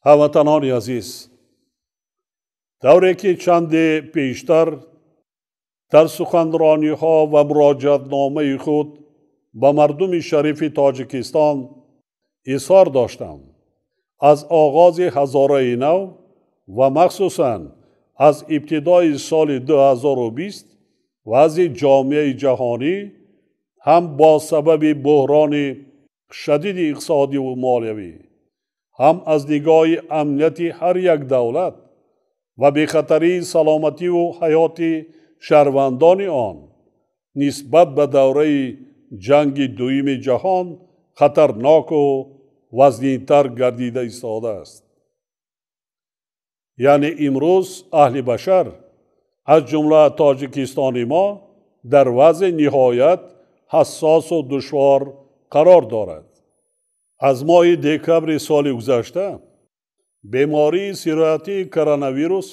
Ҳамватанони азиз, давре ки чанде пештар дар суханрониҳо ва муроҷиатномаи худ ба мардуми шарифи Тоҷикистон изҳор доштам, аз оғози ҳазораи нав ва махсусан аз ибтидои соли 2020 вазъи ҷомеаи ҷаҳонӣ ҳам бо сабаби буҳрони шадиди иқтисодиву молиявӣ, ҳам аз нигоҳи амнияти ҳар як давлат ва бехатарии саломативу ҳаёти шаҳрвандони он нисбат ба давраи ҷанги дуюми ҷаҳон хатарноку вазнинтар гардида истодааст. Яъне имрӯз аҳли башар, аз ҷумла Тоҷикистони мо, дар вазъи ниҳоят ҳассосу душвор қарор дорад. Аз моҳи декабри соли гузашта бемории сироятии коронавирус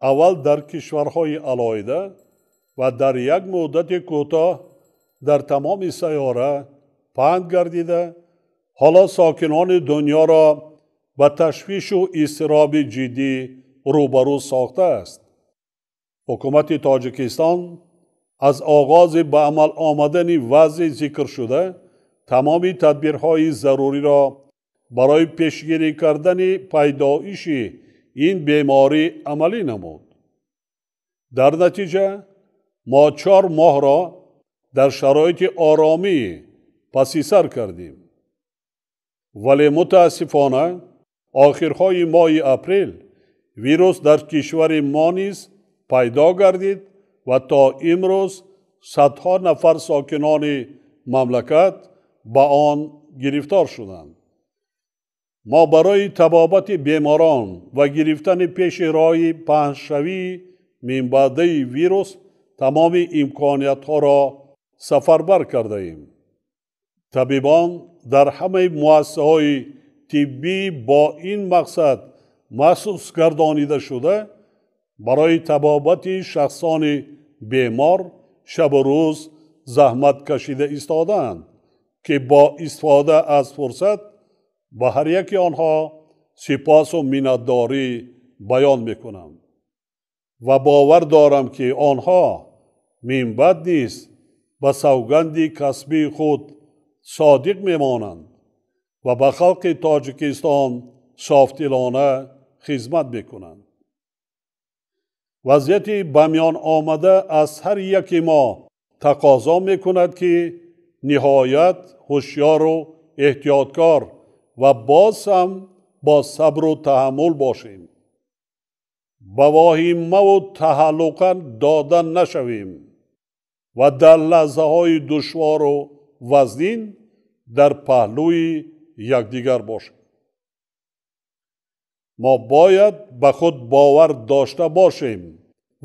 аввал дар кишварҳои алоҳида ва дар як муддати кӯтоҳ дар тамоми сайёра паҳн гардида, ҳоло сокинони дунёро ба ташвишу изтироби ҷиддӣ рӯбарӯ сохтааст. Ҳукумати Тоҷикистон аз оғози ба амал омадани вазъи зикршуда тамоми тадбирҳои заруриро барои пешгирӣ кардани пайдоиши ин беморӣ амалӣ намуд. Дар натиҷа мо 4 моҳро дар шароити оромӣ паси сар кардем. Вале мутаассифона охирҳои моҳи апрел вирус дар кишвари мо низ пайдо гардид ва то имрӯз садҳо нафар сокинони мамлакат ба он гирифтор шуданд. Мо барои табобати беморон ва гирифтани пеши роҳи паҳншавии минбаъдаи вирус тамоми имкониятҳоро сафарбар кардаем. Табибон дар ҳамаи муассисаҳои тиббӣ бо ин мақсад махсус гардонида шуда, барои табобати шахсони бемор шабу рӯз заҳмат кашида истодаанд, ки бо истифода аз фурсат ба ҳар яки онҳо сипосу миннатдорӣ баён мекунам ва бовар дорам, ки онҳо минбаъд низ ба савганди касбии худ содиқ мемонанд ва ба халқи Тоҷикистон софдилона хизмат мекунанд. Вазъияти ба миён омада аз ҳар яки мо тақозо мекунад, ки ниҳоят ҳушёру эҳтиёткор ва боз ҳам бо сабру таҳаммул бошем. Ба воҳимаву таҳаллуқа дода нашавем ва дар лаҳзаҳои душвору вазнин дар паҳлӯи якдигар бошем. Мо бояд ба худ бовар дошта бошем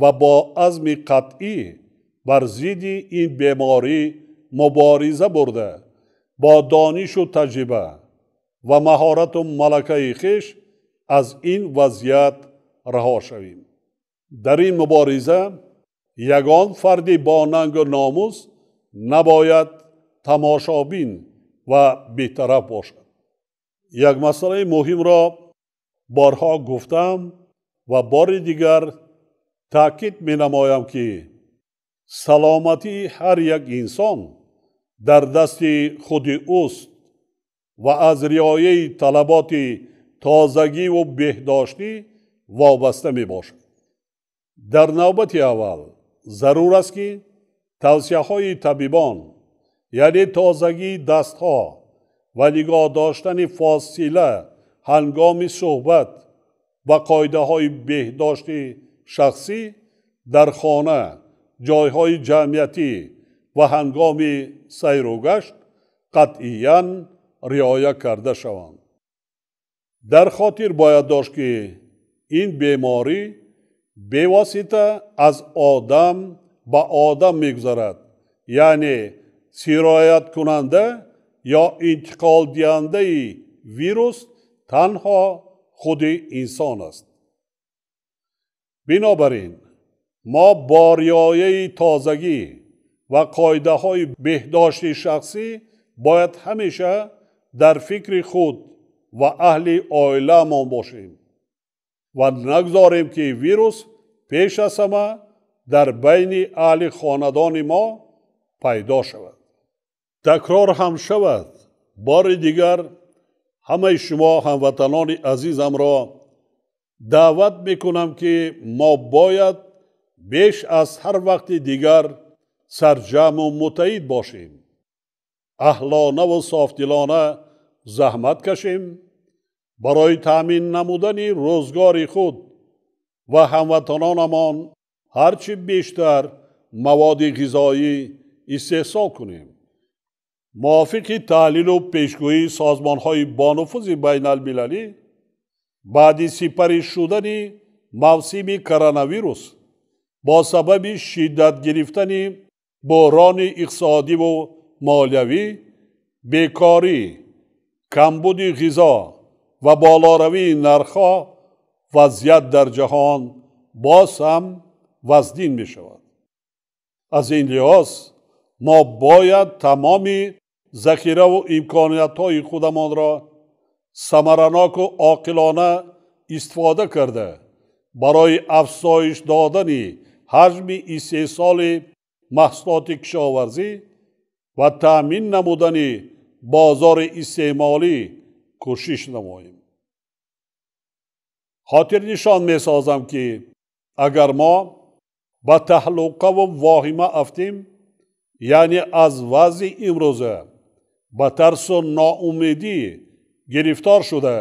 ва бо азми қатъӣ бар зидди ин беморӣ мубориза бурда, бо донишу таҷриба ва маҳорату малакаи хеш аз ин вазъият раҳо шавем. Дар ин мубориза ягон фарди бо нангу номус набояд тамошобин ва бетараф бошад. Як масъалаи муҳимро борҳо гуфтам ва бори дигар таъкид менамоям, ки саломатии ҳар як инсон дар дасти худи ӯст ва аз риояи талаботи тозагиву беҳдоштӣ вобаста мебошад. Дар навбати аввал зарур аст, ки тавсияҳои табибон, яъне тозагии дастҳо ва нигоҳ доштани фосила ҳангоми суҳбат ва қоидаҳои беҳдошти шахсӣ дар хона, ҷойҳои ҷамъиятӣ ва ҳангоми сайру гашт қатъиян риоя карда шаванд. Дар хотир бояд дошт, ки ин беморӣ бевосита аз одам ба одам мегузарад, яъне сирояткунанда ё интиқолдиҳандаи вирус танҳо худи инсон аст. Бинобар ин мо бо риояи тозагӣ ва қоидаҳои беҳдошти шахсӣ бояд ҳамеша дар фикри худ ва аҳли оиламон бошем ва нагзорем, ки вирус пеш аз ҳама дар байни аҳли хонадони мо пайдо шавад. Такрор ҳам шавад, бори дигар ҳамаи шумо ҳамватанони азизамро даъват мекунам, ки мо бояд беш аз ҳар вақти дигар сарҷамъу муттаҳид бошем, аҳлонаву софдилона заҳмат кашем, барои таъмин намудани рӯзгори худ ва ҳамватанонамон ҳарчи бештар маводи ғизоӣ истеҳсол кунем. Мувофиқи таҳлилу пешгӯии созмонҳои бонуфузи байналмилалӣ, баъди сипарӣ шудани мавсими коронавирус бо сабаби шиддат гирифтани буҳрони иқтисодиву молиявӣ, бекорӣ, камбуди ғизо ва болоравии нархҳо вазъият дар ҷаҳон боз ҳам вазнин мешавад. Аз ин лиҳоз мо бояд тамоми захираву имкониятҳои худамонро самараноку оқилона истифода карда, барои афзоиш додани ҳаҷми истеҳсоли маҳсулоти кишоварзӣ ва таъмин намудани бозори истеъмолӣ кӯшиш намоем. Хотирнишон месозам, ки агар мо ба таҳлуқаву воҳима афтем, яъне аз вазъи имрӯза ба тарсу ноумедӣ гирифтор шуда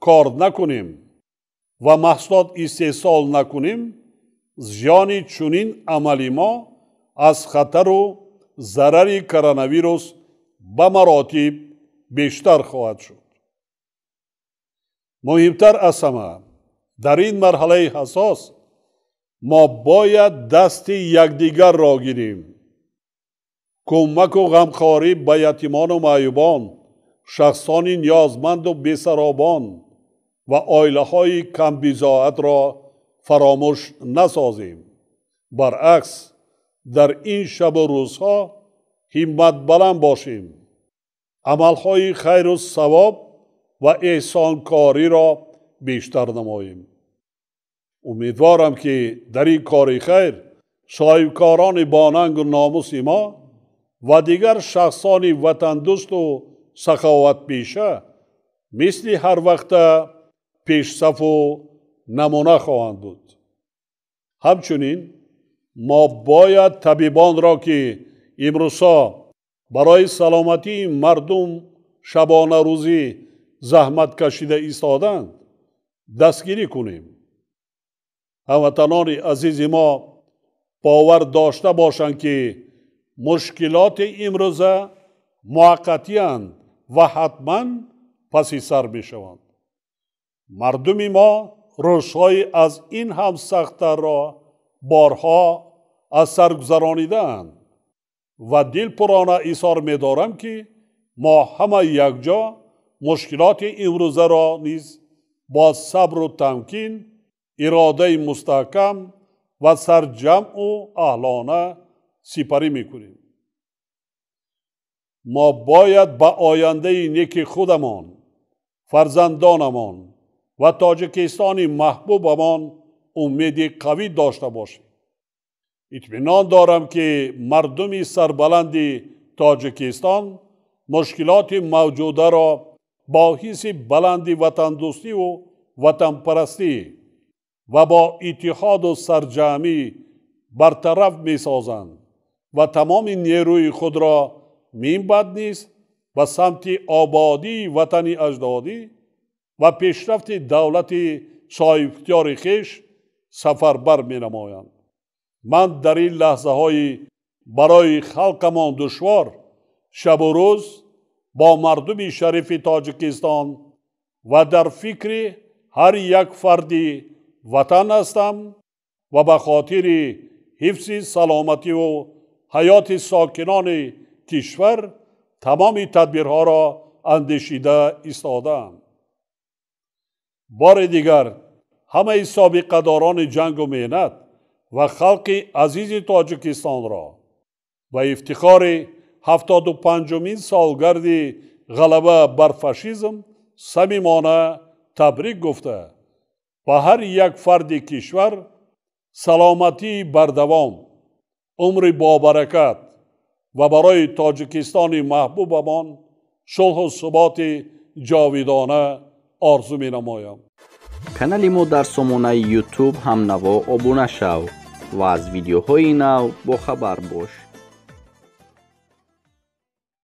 кор накунем ва маҳсулот истеҳсол накунем, зиёни чунин амали мо аз хатару зарари коронавирус ба маротиб бештар хоҳад шуд. Муҳимтар аз ҳама, дар ин марҳалаи ҳассос мо бояд дасти якдигарро гирем. Кӯмаку ғамхорӣ ба ятимону маъюбон, шахсони ниёзманду бесаробон ва оилаҳои камбизоатро фаромӯш насозем. Баръакс, дар ин шабу рӯзҳо ҳимматбаланд бошем, амалҳои хайру савоб ва эҳсонкориро бештар намоем. Умедворам, ки дар ин кори хайр соҳибкорони бонангу номуси мо ва дигар шахсони ватандӯсту саховатпеша мисли ҳар вақта пешсафу намуна хоҳанд буд. Ҳамчунин мо бояд табибонро, ки имрӯзҳо барои саломатии мардум шабонарӯзӣ заҳмат кашида истоданд, дастгирӣ кунем. Ҳамватанони азизи мо бовар дошта бошанд, ки мушкилоти имрӯза муваққатиянд ва ҳатман паси сар мешаванд. Мардуми мо рӯзҳои аз ин ҳам сахттарро борҳо аз сар гузаронидаанд ва дилпурона изҳор медорам, ки мо ҳама якҷо мушкилоти имрӯзаро низ бо сабру тамкин, иродаи мустаҳкам ва сарҷамъу аҳлона сипарӣ мекунем. Мо бояд ба ояндаи неки худамон, фарзандонамон ва Тоҷикистони маҳбубамон умеди қавӣ дошта бошем. Итминон дорам, ки мардуми сарбаланди Тоҷикистон мушкилоти мавҷударо бо ҳисси баланди ватандӯстиву ватанпарастӣ ва бо иттиҳоду сарҷамъӣ бартараф месозанд ва тамоми нерӯи худро минбаъд низ ба самти ободии ватани аҷдодӣ ва пешрафти давлати соҳибихтиёри хеш сафарбар менамоянд. Ман дар ин лаҳзаҳои барои халқамон душвор шабу рӯз бо мардуми шарифи Тоҷикистон ва дар фикри ҳар як фарди ватан ҳастам ва ба хотири ҳифзи саломативу ҳаёти сокинони кишвар тамоми тадбирҳоро андешида истодаам. Бори дигар ҳамаи собиқадорони ҷангу меҳнат ва халқи азизи Тоҷикистонро ба ифтихори 75-умин солгарди ғалаба бар фашизм самимона табрик гуфта, ба ҳар як фарди кишвар саломатии бардавом, умри бобаракат ва барои Тоҷикистони маҳбубамон сулҳу суботи ҷовидона орзу менамоям. Канали мо дар сомонаи YouTube ҳамнаво обуна шав ва аз видеоҳои нав бохабар бош.